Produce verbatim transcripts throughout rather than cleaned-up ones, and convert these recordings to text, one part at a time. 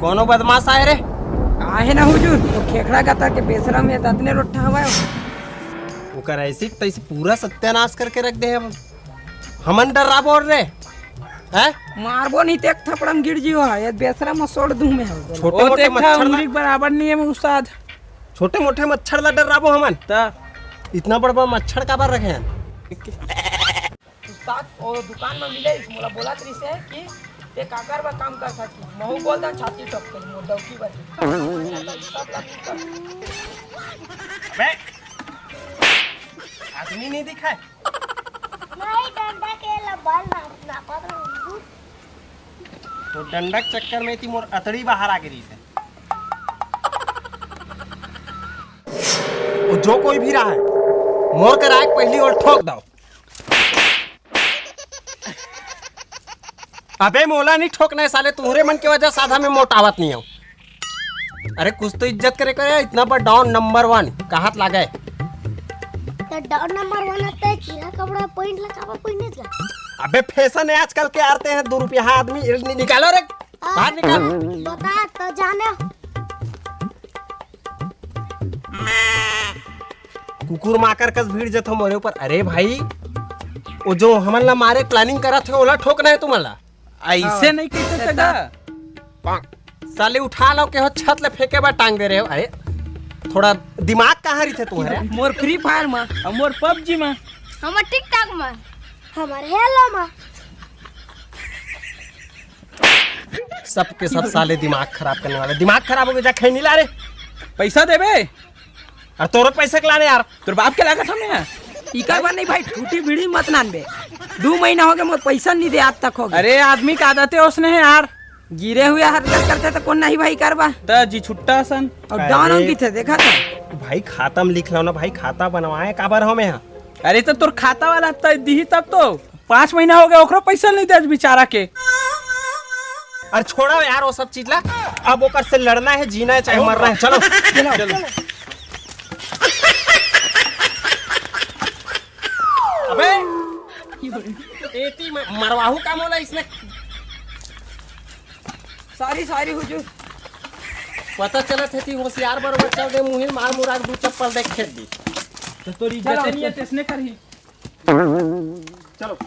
कोनो बदमाश आए रे? आहे ना हुजूर, वो खेखड़ा गतर के बेसरम हे, त अतने रोट्ठा हवय। ओकर ऐसी तैसी पूरा सत्यानाश करके रख दे हे। हमन डर्राबो रे, हैं? मारबो नहीं ते एक थपड़ा म गिर जियो हा, ये बेसरम म सोड़ दूं मैं। छोटे ओ मोटे देख ना, मच्छर ला, उंगली के बराबर नहीं है उस्ताद। छोटे मोटे मच्छर ला डर्राबो हमन। त इतना बड़ बड़ मच्छर काबर रखे हैं? उस्ताद, ओ दुकान म मिले, मोला बोलत रिसे कि ते काकर बर काम कर सकती। महू बोल दन छाती टपके, मोर डौकी बर। सब ला तू कर। अबे, आदमी नहीं दिखाए। नहीं, डंडा के लबल ना, ना पकड़। तो डंडा के चक्कर में थी मोर अतड़ी बाहर आ गिरी से। वो जो कोई भी रहा है, मोर कर आए पहली ओर ठोक दो। अबे मोला नहीं ठोकना है साले, तुम्हरे मन के वजह साधा में मोटावत नहीं हूँ। अरे कुछ तो इज्जत करे करे, इतना बड़ डॉन नंबर वन कहात लागे। त डॉन नंबर वन ते चीरा कपड़ा पहन ला, काबर पहने ला? अबे फैशन है आजकल के, आते हैं दो रुपया आदमी, नि-, निकालो रे, बाहर निकाल। बता तो जाने। कुकुर माकर कस भीड़ जथो मोरे ऊपर। अरे भाई, वो जो हमन ला मारे प्लानिंग करत हे, ओला ठोकना है तुमन ला। ऐसे हाँ। नहीं कहते थे गा। साले उठा लो के हो, छत ले फेंके बर टांग दे रहे हो। अरे, थोड़ा दिमाग कहाँ रही थे तुम्हारे? मोर फ्री फायर मा, और मोर पबजी मा। हमर टिकटॉक मा, हमर हेलो मा। सबके सब साले दिमाग खराब करने वाले। दिमाग खराब हो गया, जा खैनी ला रे। पैसा देबे? अरे तोरो पैसा के लाने यार। तोर बाप के लागत हम यार। इकर बर नहीं भाई, ठूठी बीड़ी मत नानबे। दू महीना हो गए, मोर पैसा नहीं दे, आज तक हो गए। अरे आदमी का आदत है उसने है यार। गिरे हुए हरकत करते तो कौन नहीं भाई करबा। त जी छुट्टा सन। और अरे। डॉन हों किथे, देखा था? भाई खाता में लिख लो ना भाई, खाता बनवाए काबर हो मैं यहाँ? अरे तो तोर खाता वाला त दिही तब तो। पाँच महीना हो गया, ओकरो पैसा नहीं दे आज बेचारा के। अरे छोड़ो यार वो सब चीज ला, अब ओकर से लड़ना है, जीना है, चाहे मरना है। चलो। चलो। अबे, एती म-, मरवाहू का मोला इसने। सॉरी, सॉरी हुजूर। पता चलत हे ती होशियार बरोबर चल दे, मुहिल मार मुरार दू चप्पल देख खेत दी। तो तोरी चलो, इज्जत नहीं है, चलो। तैसने करही। चलो।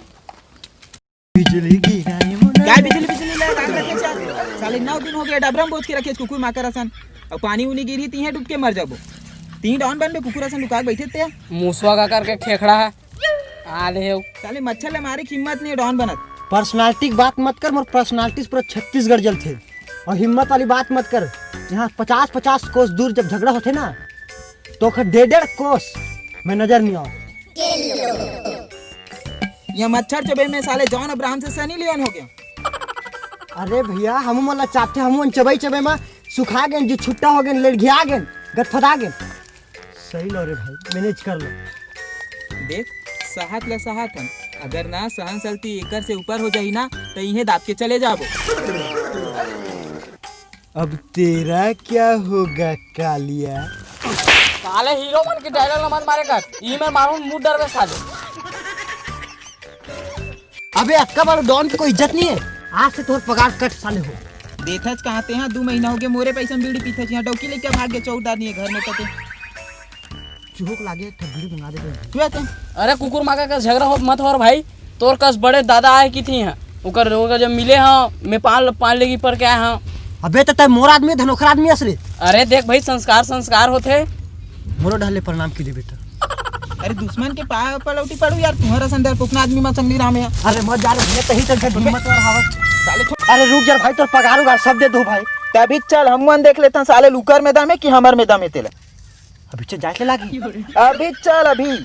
बिजली गिराए मोला। काय बिजली, बिजली ला राख रखे छा? साले नौ दिन हो गए, डबरम बोझ के रखे कुकुर माकर असन। अब पानी उनी गिरी, तीहे डूब के मर जाबो। तीन डॉन बनबे, कुकुर असन लुका के बैठे ते। मुसवा का करके खेखड़ा है। आ ले हो। साले मच्छर ले मारे की हिम्मत नहीं है डॉन बनत। पर्सनालिटी की बात मत कर, मोर पर्सनालिटी से पूरा छत्तीसगढ़ जलथे। और हिम्मत वाली बात मत कर। यहाँ पचास पचास कोस दूर जब झगड़ा होथे ना, तो ओकर डेढ़ डेढ़ कोस मैं नजर नहीं आऊँ। ये मच्छर चबे में साले जॉन अब्राहम से सनी लियोन हो गया। अरे भैया, हमू मन ला चाबथे, हमू मन चबई चबई मा सुखा गेन, जी छुट्टा हो गेन, लेड़घिया गेन, गदफदा गेन। सही लो रे भाई, मैनेज कर लो। देख, सहत ला सहत हन, अगर ना सहन शक्ति एकर से ऊपर हो जाही ना, तो इहे दाब के चले जाबो। अब तेरा क्या होगा कालिया? साले हीरो मन के डायलॉग ला मत मारे कर, ई में मारूं मुंह डरबे साले। अबे अक्का बार डॉन की कोई इज्जत नहीं है, आज से तोर पगार कट साले हो। देखच कहाँ ते, हाँ दू महीना हो गया मोरे पैसा में बीड़ी पीथच, यहाँ डौकी लेके भाग गया चौदार नहीं है घर में तो ते। चुहुक लागे, एक ठो बीड़ी मंगा दे दे। तू है तो? अरे कुकुर माका का झगड़ा हो मत हो भाई, तोर कस बड़े दादा आए की थी हैं, ओकर ओकर जब मिले हाँ, मैं पान पान लेगी पर के आए हाँ। अबे तो तय मोर आदमी धनोखर आदमी अस रे। अरे देख भाई, संस्कार संस्कार होथे। मोरो ढाले प्रणाम की दे बेटा। अरे दुश्मन के पाय पलौटी पड़ू यार, तुम्हारा संदर पुकना आदमी मा संगली राम है। अरे मत जा रे भैया, तही तक हिम्मत और हवस। साले छो- अरे रुक यार भाई, तोर पगार उगार सब दे दो भाई। तभी चल हम मन देख लेते हैं साले लुकर में दम है कि हमर में दम है तेला। अभी चल जाके लागी। अभी चल अभी।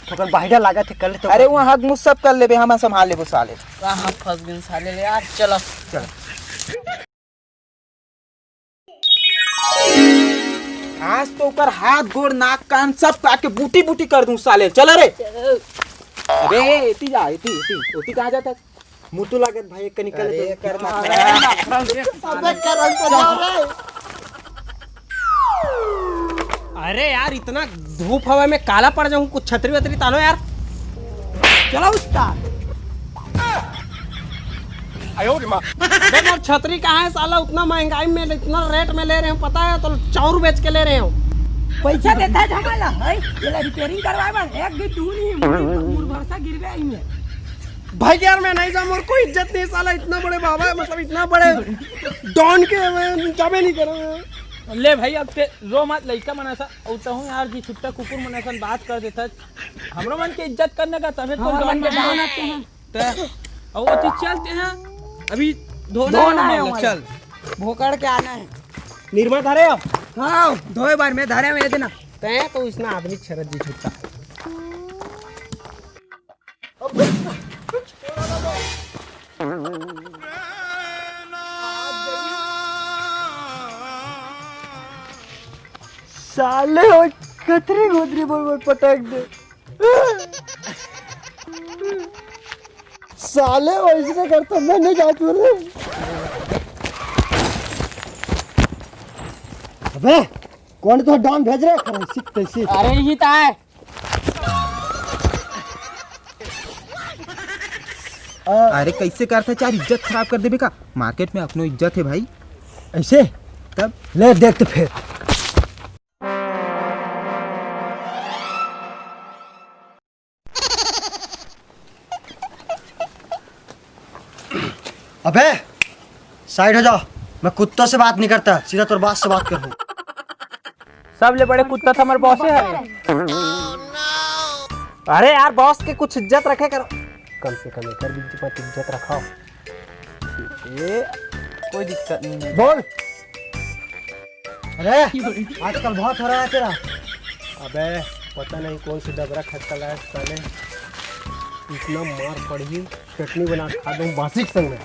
तो कल बाहिरा लागत है, कर ले तो। अरे वहाँ हग मुस सब कर लेबे, हम संभाल लेबो साले। कहाँ फंस गए साले ले यार, चलो। चलो। आज तो ओकर हाथ गोड़ नाक कान सब काट के बूटी बूटी कर दूं साले। चल रे। अबे एती जा, एती, एती, ओती कहाँ जाता? मुतु लागत भाई, एक निकल अरे, ले तो। कर ना। अबे करन तो जाओ रे। अरे यार, इतना धूप हवा में काला पड़ जाऊं, कुछ छतरी वतरी तानो यार। चलो उस्ताद। अबे मोर छतरी कहाँ है साला? उतना महंगाई में, इतना रेट में ले रहे हो, पता है? तो चाउर बेच के ले रहे हो। पैसा देता है झमाला, है? ये ला रिपेयरिंग करवाए बर, एक भी टूल नहीं, मुड़, मुड़ भरसा गिर गया इनमें। भाई यार, मैं नहीं जाऊँ, मोर कोई इज्जत नहीं साला, इतना बड़े बाबा है, मतलब इतना बड़े डॉन के मैं जाबे नहीं करूँगा। ले भाई, अब ते रो मत, लइका मन असन, अउ तहूँ यार जी छुट्टा कुकुर मन असन बात कर देथस। हमरो मन के इज्जत करने का, तबे तो हमरो डॉन मन के बने। डॉन आते हैं। ते, अउ ओती चलते हैं, अभी धोना धोना है है हमारा। हमारा। चल। भोकड़ के आना है। निरमा धरे हो? हाँ, धोए बार में धरे में ये देना। तैं तो इसना आदमी छरत जी छुट्टा। साले वो कतरी गोदरी बोल बोल पटक दे। साले वैसने करता, मैं नहीं जात हूँ रे। अबे, कौन तो डॉन भेज रहे? खड़ा सीख तैसी। अरे, यही तो है। अरे, कैसे करता चार, इज्जत खराब कर देबे का? मार्केट में अपनो इज्जत है भाई। ऐसे? तब? ले देख तो फिर। अबे, साइड हो जाओ। मैं कुत्तों से बात नहीं करता, सीधा तोर बॉस से बात करूँ। सबले बड़े कुत्ता तो हमारे बॉस है। अरे यार, बॉस के कुछ इज्जत रखे करो। कम से कम एक भी इज्जत, इज्जत रखाओ। ये कोई दिक्कत नहीं है। बोल। अरे, आजकल बहुत हो रहा है तेरा। अबे, पता नहीं कौन सी डबरा खटका लाया साले। इतना मार पड़ी, चटनी बना के खा दूं बासी के संग में।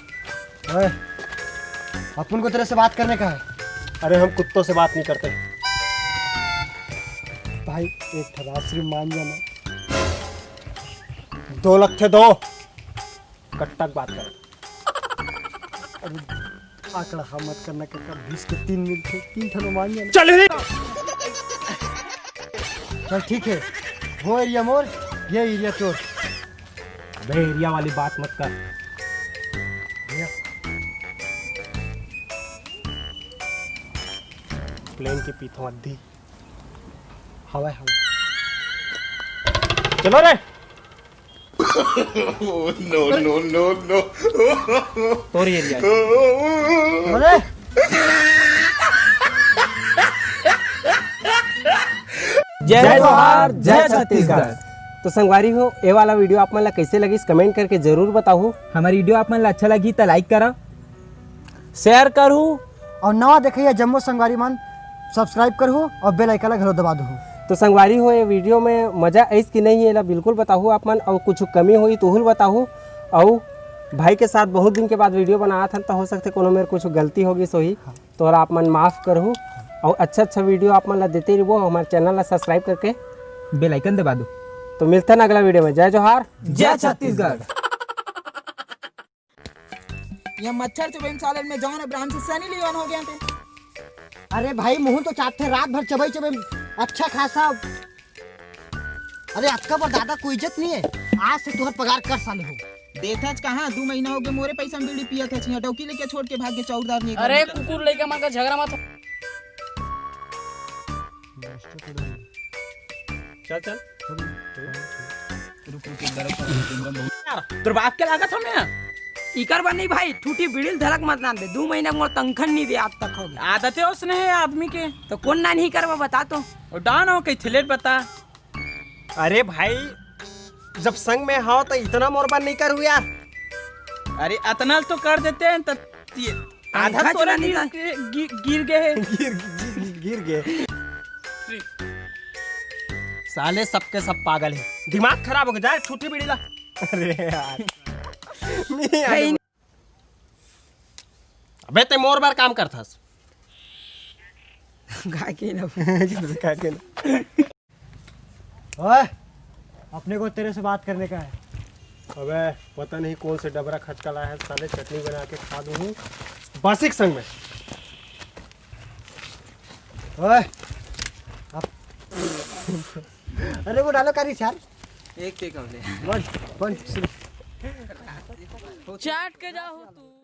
ओए, अपन को तेरे से बात करने का है। अरे, हम कुत्तों से बात नहीं करते। भाई, एक ठो राशि मान जाना। दो लाख थे, दो। कट्टा के बात कर। अरे, आकड़ा हा मत करना काका, बीस के तीन मिलते, तीन ठन मान जाना। चल रे। चल ठीक है, वो एरिया मोर, ये एरिया तोर। अबे एरिया वाली बात मत कर। भैया, प्लेन के पीछे मत दी। हवा, हवा। चलो रे। Oh, no, no, no, no। तोर एरिया। अरे। जय जोहार, जय छत्तीसगढ़। तो संगवारी हो, ये वाला वीडियो आप मन ला कैसे लगिस, कमेंट करके जरूर बताहू। हमारी वीडियो आप मन ला अच्छा लगी तो लाइक करा, शेयर करहू। और नवा देखइया जम्मो संगवारी मन सब्सक्राइब करहू और बेल आइकन ला घलो दबा दहू। तो संगवारी हो, ये वीडियो में मजा आइस कि नहीं, ये ला बिल्कुल बताहू आप मन, और कुछ कमी होई तो ओहू ल बताहू। और भाई के साथ बहुत दिन के बाद वीडियो बनात हन, तो हो सकथे कोनो मेर कुछ गलती होगिस होही, हाँ। तो आप मन माफ करहू। और अच्छा अच्छा वीडियो आप मन ला देते रहिबो, हमारे चैनल ला सब्सक्राइब करके बेल आइकन दबा दो। तो मिलथन अगला वीडियो में। जय जोहार, जय छत्तीसगढ़। ये मच्छर चुबे सालन में जौन अब राम से सनी लियोन हो गया थे। अरे भाई, मुहूं तो चाटथे रात भर चबई चबई अच्छा खासा। अरे अतका बर दादा कोई इज्जत नहीं है, आज से तुहर पगार कर साले हो। देथच कहाँ, दू महीना हो गए मोरे पैसा में बीड़ी पियत है, छिया डौकी लेके छोड़ के भाग गए चौरदार नहीं अरे करने। कुकुर लेके मन का झगड़ा मत। चल चल। रुक, रुक, एक बार ऊपर, एक बार बहुत यार, तोर बाप के लागत हम ना। इकर बर नहीं भाई, ठूठी बिड़िल धरक मत नान दे। दू महीना मोर तनखन नहीं दे, आज तक हो गया। आदते ओसने है आदमी के। तो कौन ना नहीं करवा बता तो। ओ डॉन हो कही थे, लेट बता। अरे भाई, जब संग में हो तो इतना मोर बर नहीं करू यार। अरे अतना तो कर देते हैं, तो आधा पंखा तोला चला गिर, देता। गिर, गिर गए है। गिर, गिर, गिर गए। साले सबके सब पागल है, दिमाग खराब हो गया। जा ठूठी बीड़ी ला। अरे यार। नहीं, अरे अबे ते मोर बर काम करथस। गा के ना। गा के ना। ओए, अपने को तेरे से बात करने का है। अबे, पता नहीं कौन से डबरा खटका लाया है, साले चटनी बना के खा दूं हूँ बासिक संग में। ओए, अब अरे वो डालो कारी यार। एक टेक ले। वन, वन, थ्री। चाट के जाओ तू।